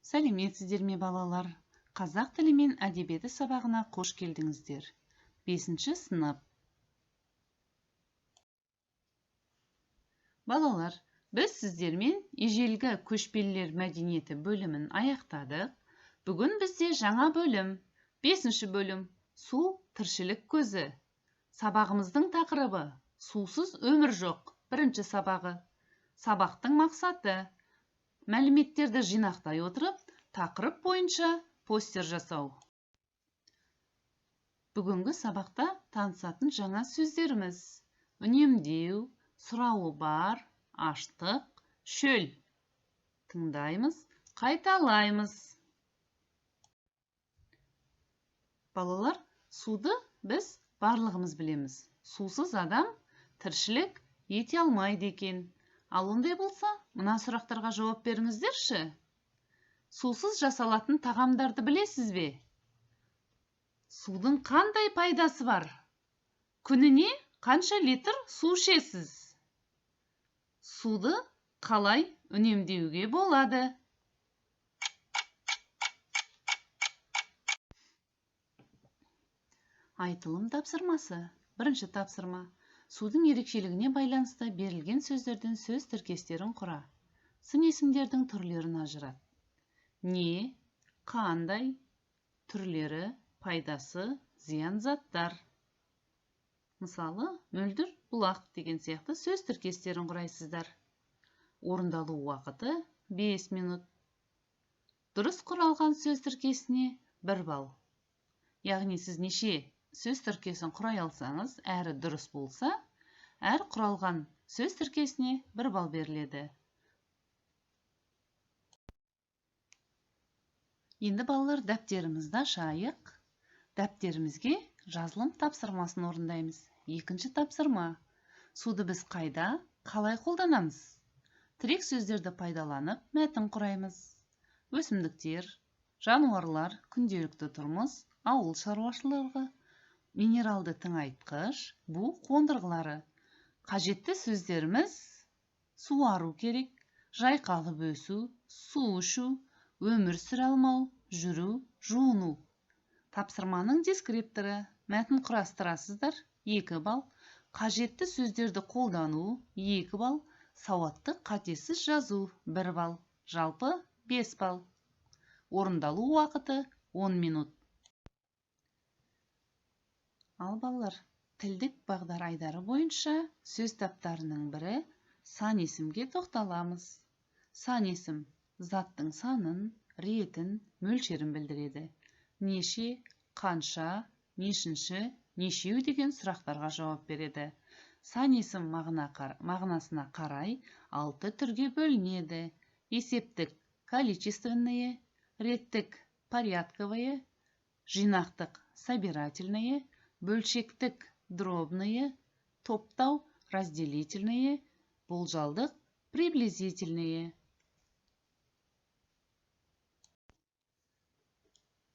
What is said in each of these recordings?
Сәлеметсіздер ме, балалар! Қазақ тілі мен әдебиеті сабағына қош келдіңіздер. 5-ші сынып. Балалар, біз сіздермен ежелгі көшпелілер мәдениеті бөлімін аяқтадық. Бүгін бізде жаңа бөлім, 5-ші бөлім, су тіршілік көзі. Сабағымыздың тақырыбы сусыз өмір жоқ. Бірінші сабағы. Сабақтың мақсаты: мәліметтерді жинақтай отырып, тақырып бойынша постер жасау. Бүгінгі сабақта танысатын жаңа сөздеріміз: үнемдеу, сұрауы бар, аштық, шөл. Тыңдаймыз, қайталаймыз. Балалар, суды біз барлығымыз білеміз. Сусыз адам тіршілік ете алмайды екен. Ал ондай болса, мына сұрақтарға жауап беріңіздерші. Сусыз жасалатын тағамдарды білесіз бе? Судың қандай пайдасы бар? Күніне қанша литр су ішесіз? Суды қалай үнемдеуге болады? Айтылым тапсырмасы. Бірінші тапсырма. Судың ерекшелігіне байланысты берілген сөздерден сөз тіркестерін құра. Сын есімдердің түрлерін ажырат. Не, қандай, түрлері, пайдасы, зиян заттар. Мысалы, мөлдір бұлақ деген сияқты сөз тіркестерін құрайсыздар. Орындалу уақыты 5 минут. Дұрыс құралған сөз тіркесіне 1 балл. Яғни сіз неше сөз тіркесін құрай алсаңыз, әрі дұрыс болса, әр құралған сөз тіркесіне 1 балл беріледі. Енді балалар, дәптерімізді ашайық. Дәптерімізге жазылым тапсырмасын орындаймыз. Екінші тапсырма. Суды біз қайда, қалай қолданамыз? Тірек сөздерді пайдаланып мәтін құраймыз. Өсімдіктер, жануарлар, күнделікті тұрмыс, ауыл шаруашылығы, минералды тыңайтқыш, бу қондырғылары. Қажетті сөздеріміз: суару керек, жайқалып өсу, су ішу, өмір сүре алмау, жүру, жуыну. Тапсырманың дескрипторы. Мәтін құрастырасыздар, 2 балл. Қажетті сөздерді қолдану, 2 балл. Сауатты қатесіз жазу, 1 балл. Жалпы 5 балл. Орындалу уақыты 10 минут. Ал балалар, тілдік бағдар айдары бойынша сөз таптарының бірі сан есімге тоқталамыз. Сан есім заттың санын, ретін, мөлшерін білдіреді. Неше, қанша, нешінші, нешеу деген сұрақтарға жауап береді. Сан есім мағынасына қарай 6 түрге бөлінеді. Есептік количественные, реттік порядковые, жинақтық собирательные, бөлшектік дробные, топтау разделительные, болжалдық приблизительные.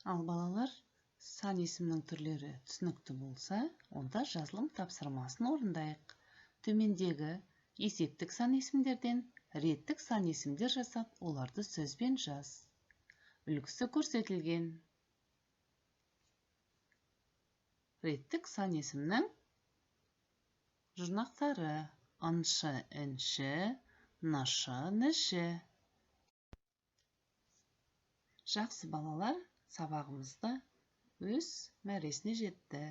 Ал балалар, сан есімнің түрлері түсінікті болса, онда жазылым тапсырмасын орындайық. Төмендегі есептік сан есімдерден реттік сан есімдер жасап, оларды сөзбен жаз. Үлгісі көрсетілген. Реттік сан есімнің жұрнақтары: ыншы, інші, нышы, ніші. Жақсы балалар, сабағымызда өз мәресіне жетті.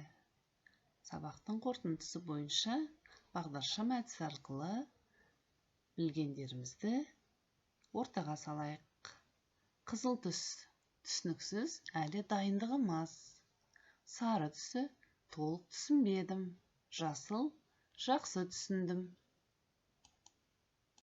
Сабақтың қорытындысы бойынша бағдаршам әдісі арқылы білгендерімізді ортаға салайық. Қызыл түс түсініксіз, әлі дайындығым аз. Сары түсі толық түсінбедім. Жасыл жақсы түсіндім.